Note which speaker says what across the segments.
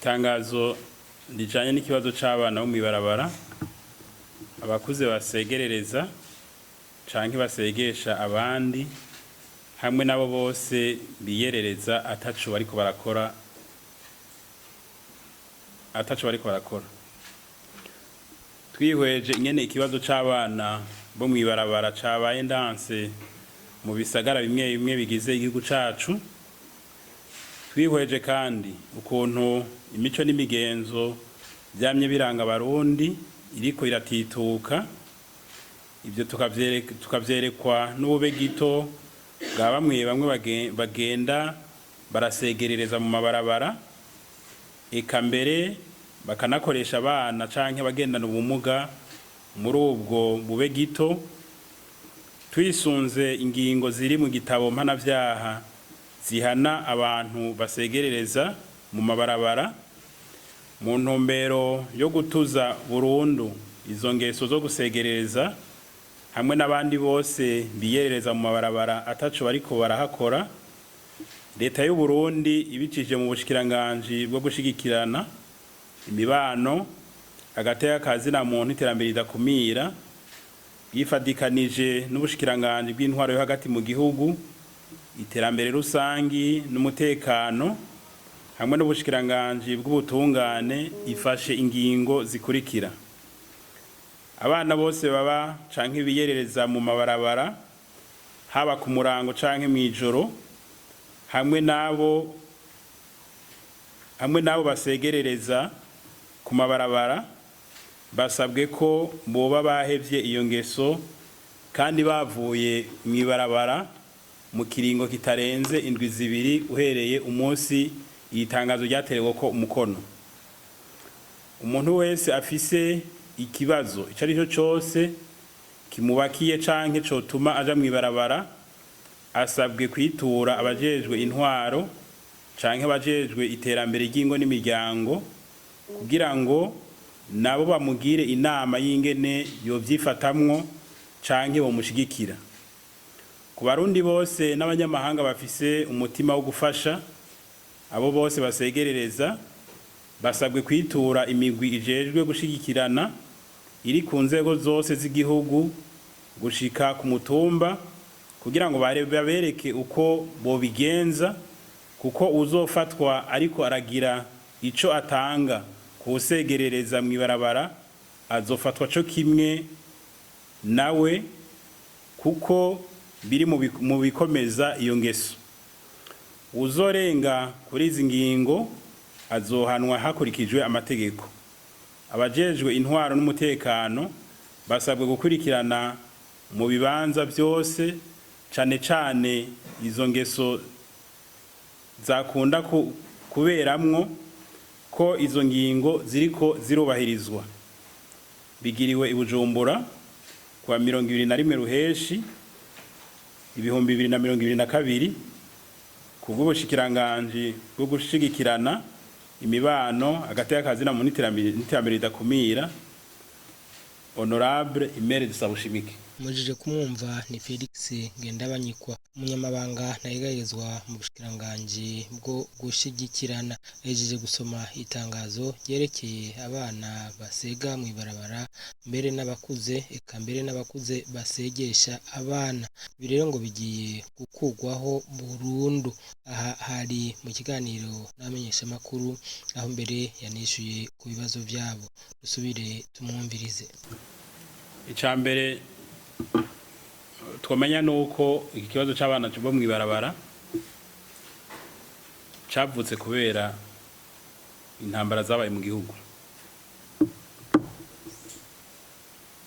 Speaker 1: Itangazo rijanye n'ikibazo c'abana bo mw'ibarabara, abakuze basegerereza canke basegesha abandi, hamwe nabo bose biyerereza ataco bariko barakora, ataco bariko barakora. Twihweje ingene ikibazo c'abana bo mw'ibarabara cabaye ndanse mu bisagara bimwe bimwe bigize igihugu cacu, twihweje kandi ukuntu imico n'imigenzo vyamye biranga Abarundi iriko iratituka, ivyo tukavyerekwa n'ubube gito bwa bamwe bamwe bagenda barasegerereza mu mabarabara, eka mbere bakanakoresha abana canke abagendana ubumuga muri ubwo bube gito. Twisunze ingingo ziri mu gitabo mpanavyaha zihana abantu basegerereza mu mabarabara, mu ntumbero yo gutuza burundu izo ngeso zo gusegerereza hamwe n'abandi bose biyerereza mu mabarabara ataco bariko barahakora, Leta y'u Burundi ibicije mu bushikiranganji bwo gushigikirana imibano, agateka ka zina muntu, iterambere ridakumira, bwifadikanije n'ubushikiranganji bw'intwaro yo hagati mu gihugu, iterambere rusangi n'umutekano, hamwe n'ubushikiranganji bw'ubutungane, ifashe ingingo zikurikira: abana bose baba canke biyerereza mu mabarabara, haba ku murango canke mw'ijoro, hamwe n'abo basegerereza ku mabarabara, basabwe ko boba bahevye iyo ngeso kandi bavuye mw'ibarabara mu kiringo kitarenze indwi 2 uhereye umunsi iyi tangazo ryatereweko umukono. Umuntu wese afise ikibazo ico arico cose kimubakiye canke cotuma aja mw'ibarabara, asabwe kwitura abajejwe intwaro canke abajejwe iterambere ry'ingo n'imiryango, kugira ngo nabo bamugire inama y'ingene yovyifatamwo canke bomushigikira. Ku Barundi bose n'abanyamahanga bafise umutima wo gufasha abo bose basegerereza, basabwe kwitura imigwi ijejwe gushigikirana iri ku nzego zose z'igihugu gushika ku mutumba, kugira ngo babereke uko bobigenza, kuko uzofatwa ariko aragira ico atanga kuwusegerereza mw'ibarabara azofatwa co kimwe nawe, kuko biri mu bikomeza iyo ngeso. Uzorenga kuri izi ngingo azohanwa hakurikijwe amategeko. Abajejwe intwaro n'umutekano basabwe gukurikirana mu bibanza vyose, cane cane izo ngeso zakunda kuberamwo, ko izo ngingo ziriko zirubahirizwa. Bigiriwe i Bujumbura kuwa 21 Ruheshi 2022, kubw'ubushikiranganji bwo gushigikirana imibano, agateka ka zina muntu n'iterambere ridakumira, Honorable Imere Dusabushimike.
Speaker 2: Mujije kumwumva ni Felix Ngendabanyikwa, umunyamabanga ntayegayezwa mu bushikiranganji bwo gushigikirana. Yahejeje gusoma itangazo ryerekeye abana basega mw'ibarabara, mbere n'abakuze, eka mbere n'abakuze basegesha abana. Ibi rero ngo bigiye gukurwaho burundu. Aha hari mu kiganiro n'abamenyeshamakuru, aho mbere yanishuye ku bibazo vyabo. Dusubire tumwumvirize.
Speaker 1: Ica mbere twamenya nuko iki kibazo c'abana bo mw'ibarabara cavutse kubera intambara zabaye mu gihugu.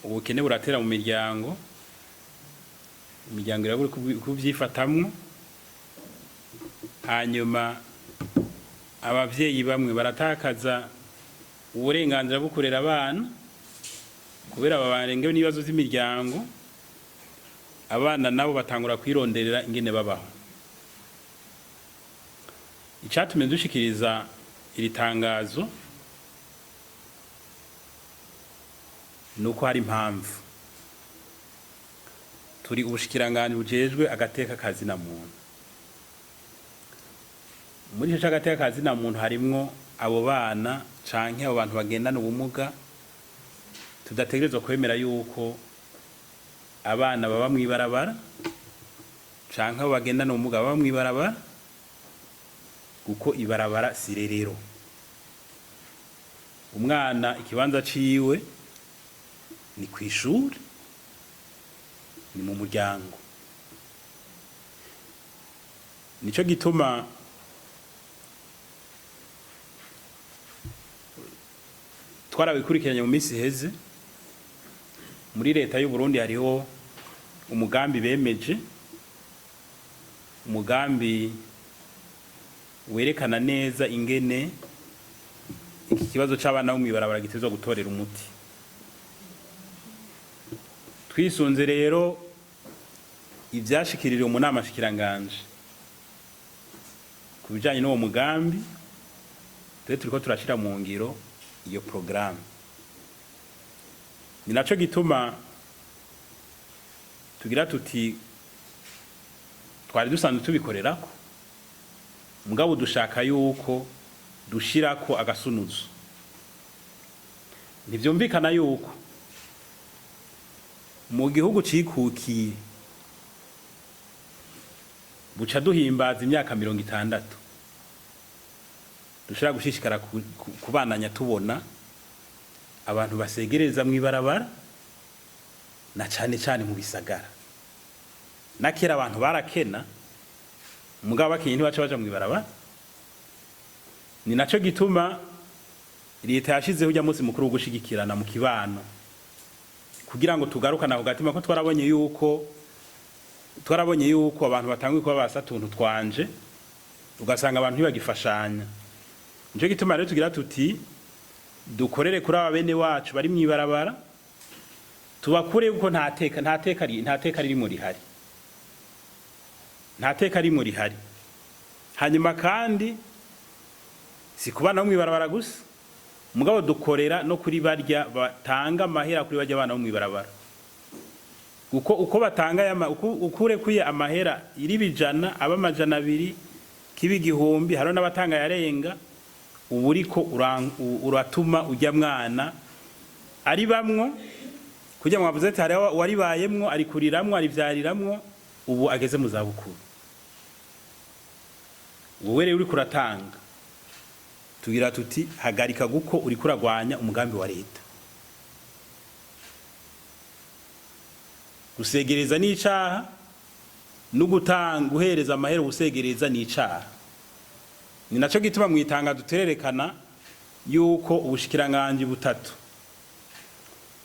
Speaker 1: Ubukene buratera mu miryango, imiryango irabura kuvyifatamwo, hanyuma abavyeyi bamwe baratakaza uburenganzira bwo kurera abana kubera babarengewe n'ibibazo vy'imiryango. Abana nabo batangura kwironderera ingene babaho. Icatumye dushikiriza iri tangazo nuko hari impamvu. Turi ubushikiranganji bujejwe agateka ka zina muntu. Muri ico c'agateka ka zina muntu harimwo Abo bana canke abo bantu bagendana ubumuga, tudategerezwa kwemera yuko abana baba mw'ibarabara canke abo bagendana ubumuga baba mw'ibarabara, kuko ibarabara si rerero. Umwana ikibanza ciwe ni kw'ishure, ni mu muryango. Nico gituma twarabikurikiranye mu minsi iheze. Muri leta y'u Burundi hariho umugambi bemeje, umugambi werekana neza ingene iki kibazo c'abana bo mw'ibarabara gitezwa gutorera umuti. Twisunze rero ivyashikiririwe mu nama shikiranganje ku bijanye n'uwo mugambi, twe turiko turashira mu ngiro iyo programme. Ni naco gituma tugira tuti twari dusanzwe tubikorerako, mugabo dushaka yuko dushirako agasunuzo. Ntivyumvikana yuko mu gihugu cikukiye buca duhimbaza imyaka 60 dushobora gushishikara kubananya tubona abantu basegereza mw'ibarabara, na cane cane mu bisagara. Na kera abantu barakena, mugabo bakenye ntibaca baja mw'ibarabara. Ni naco gituma leta yashizeho urya munsi mukuru wo gushigikirana mu kibano, kugira ngo tugarukane ako gatima, ko twarabonye yuko abantu batanguye kuba basa tuntu twanje, ugasanga abantu ntibagifashanya. Nico gituma rero tugira tuti dukorere kuri aba bene wacu bari mw'ibarabara, tubakure, kuko nta teka ririmo rihari, nta teka rimwe rihari. Hanyuma kandi si kubana bo mw'ibarabara gusa, mugabo dukorera no kuri barya batanga amahera kuri barya bana bo mw'ibarabara, kuko uko batanga uko urekuye amahera iri bijana aba 200 kiba 1000, hariho n'abatanga yarenga. Uba uriko uratuma ujya mwana ari bamwo kugira ngo bavuze ati hariho uwaribayemwo, arikuriramwo, arivyariramwo, ubu ageze mu zabukuru. Wowe rero uriko uratanga, tugira tuti hagarika, guko uriko uragwanya umugambi wa leta. Gusegereza n'icaha, no gutanga guhereza amahera ubusegereza n'icaha. Ni naco gituma mu itangazo turerekana yuko ubushikiranganji butatu,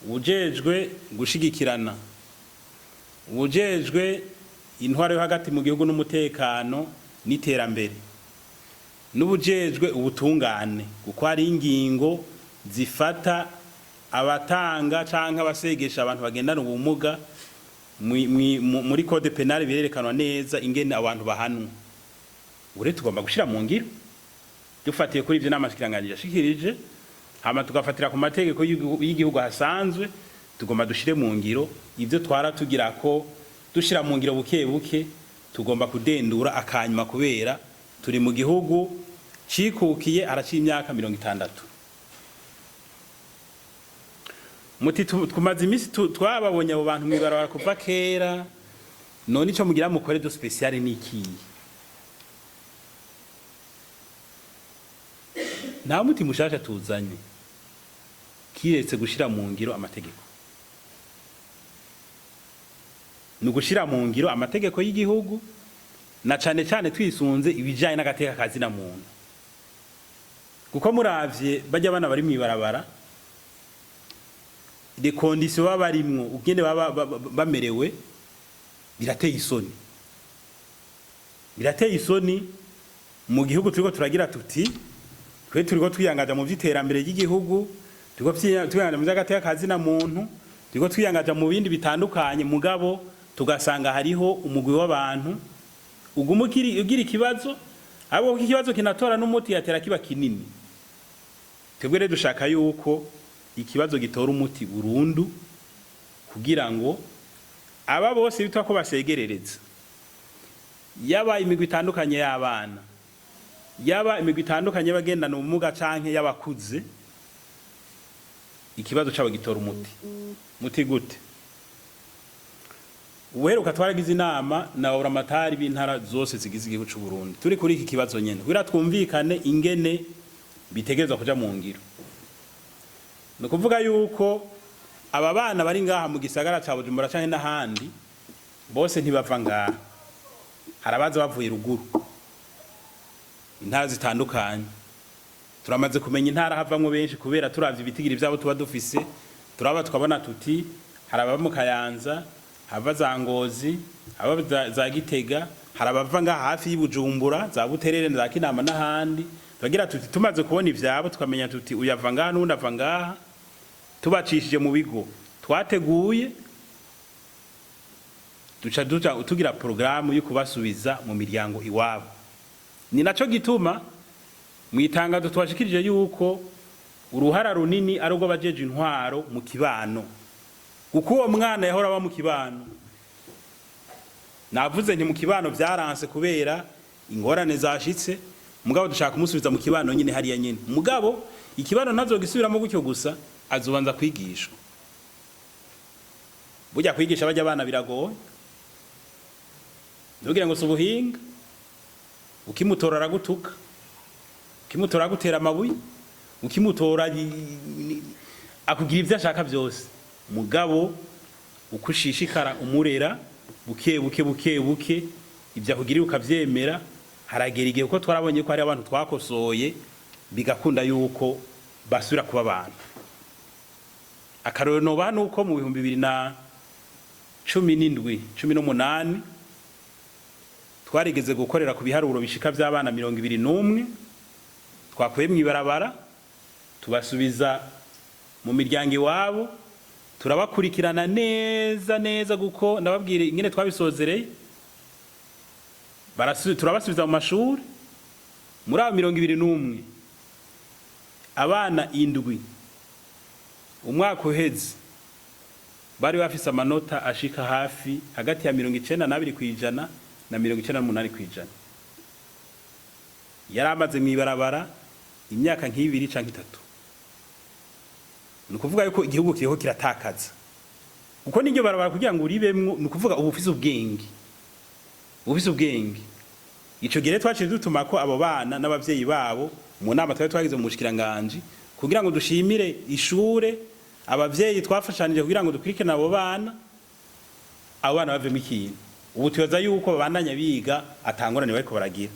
Speaker 1: ubujejwe gushigikirana, ubujejwe intwaro yo hagati mu gihugu n'umutekano n'iterambere, n'ubujejwe ubutungane, kuko hari ingingo zifata abatanga canke abasegesha abantu bagendana ubumuga muri code pénal, birerekanwa neza ingene abantu bahanwa. Ubu rero tugomba gushira mu ngiro, dufatiye kuri ivyo nama shikiranganji yashikirije, hama tugafatira ku mategeko y'igihugu hasanzwe. Tugomba dushire mu ngiro ivyo twara tugira ko dushira mu ngiro buke buke. Tugomba kudendura akanyuma, kubera turi mu gihugu cikukiye haraciye imyaka 60. Muti tumaze iminsi twababonye abo bantu mw'ibarabara kuva kera, none ico mugira mukore de spécial ni ikihe? Nta muti mushasha tuzanye, kiretse gushira mu ngiro amategeko. Ni ugushira mu ngiro amategeko y'igihugu, na cane cane twisunze ibijanye n'agateka kazina muntu, kuko muravye bajya abana bari mw'ibarabara, les conditions baba barimwo, ugende baba bamerewe, birateye isoni, birateye isoni mu gihugu turiko turagira tuti twe turiko twiyangaja mu vy'iterambere ry'igihugu, turiko twiyangaja mu vy'agateka kazina muntu, turiko twiyangaja mu bindi bitandukanye, mugabo tugasanga hariho umugwi w'abantu uguma ugira ikibazo, ahubwo ko ikibazo kinatora n'umuti yatera kiba kinini. Twebwe rero dushaka yuko ikibazo gitora umuti burundu, kugira ngo aba bose bitwa ko basegerereza, yaba imigwi itandukanye y'abana. Yaba imigwi itandukanye y'abagendana ubumuga canke y'abakuze, ikibazo cabo gitora umuti. Muti gute? Ubuheruka twaragize inama na buramatari b'intara zose zigize igihugu c'u Burundi, turi kuri iki kibazo nyene, kugira twumvikane ingene bitegerezwa kuja mu ngiro. Ni ukuvuga yuko aba bana bari ngaha mu gisagara ca Bujumbura canke n'ahandi bose ntibava ngaha, hari abaza bavuye ruguru, intara zitandukanye. Turamaze kumenya intara havamwo benshi kubera turavye ibitigiri vyabo tuba dufise, turaba tukabona tuti hari abava mu Kayanza, hava za Ngozi, hava za Gitega, hari abava ngaha hafi y'Ibujumbura, za Buterere, za Kinama n'ahandi. Turagira tuti tumaze kubona ivyabo, tukamenya tuti uyu ava ngaha n'uwundi ava ngaha, tubacishije mu bigo twateguye, duca duca tugira porogaramu yo kubasubiza mu miryango iwabo. Ni naco gituma mu itangazo twashikirije yuko uruhara runini ari urw'abajeje intwaro mu kibano, kuko uwo mwana yahora aba mu kibano. Navuze nti mu kibano vyaranse kubera ingorane zashitse, mugabo dushaka kumusubiza mu kibano nyine hariya nyine. Mugabo ikibano ntazogisubiramo gutyo gusa, azobanza kwigishwa. Burya kwigisha bajya abana biragoye, ntugire ngo si ubuhinga. Ukimutora aragutuka, ukimutora agutera amabuye, ukimutora akugira ibyo ashaka byose. Mugabo uko ushishikara umurera buke buke buke buke, ibyo akugirira ukavyemera, haragera igihe, kuko twarabonye ko hari abantu twakosoye bigakunda yuko basubira kuba abantu. Akarorero nobaha nuko mu 2017, 18, twarigeze gukorera ku biharuro bishika vy'abana 21 twakuye mw'ibarabara, tubasubiza mu miryango iwabo, turabakurikirana neza neza, kuko ndababwira ingene twabisozereye. Turabasubiza mu mashuri. Muri abo 21, abana indwi umwaka uheze bari bafise amanota ashika hafi hagati ya 92% na 98%. Yari amaze mw'ibarabara imyaka nk'ibiri canke itatu. Ni ukuvuga yuko igihugu kiriho kiratakaza, kuko n'iryo barabara kugira ngo uribemwo, ni ukuvuga uba ufise ubwenge, uba ufise ubwenge. Ico gihe twaciye dutuma ko abo bana n'abavyeyi babo mu nama twari twagize mu bushikiranganji, kugira ngo dushimire ishure, abavyeyi twafashanije kugira ngo dukurikirane abo bana, abo bana bavemo ikintu. Ubu tubaza yuko babandanya biga atangorane bariko baragira.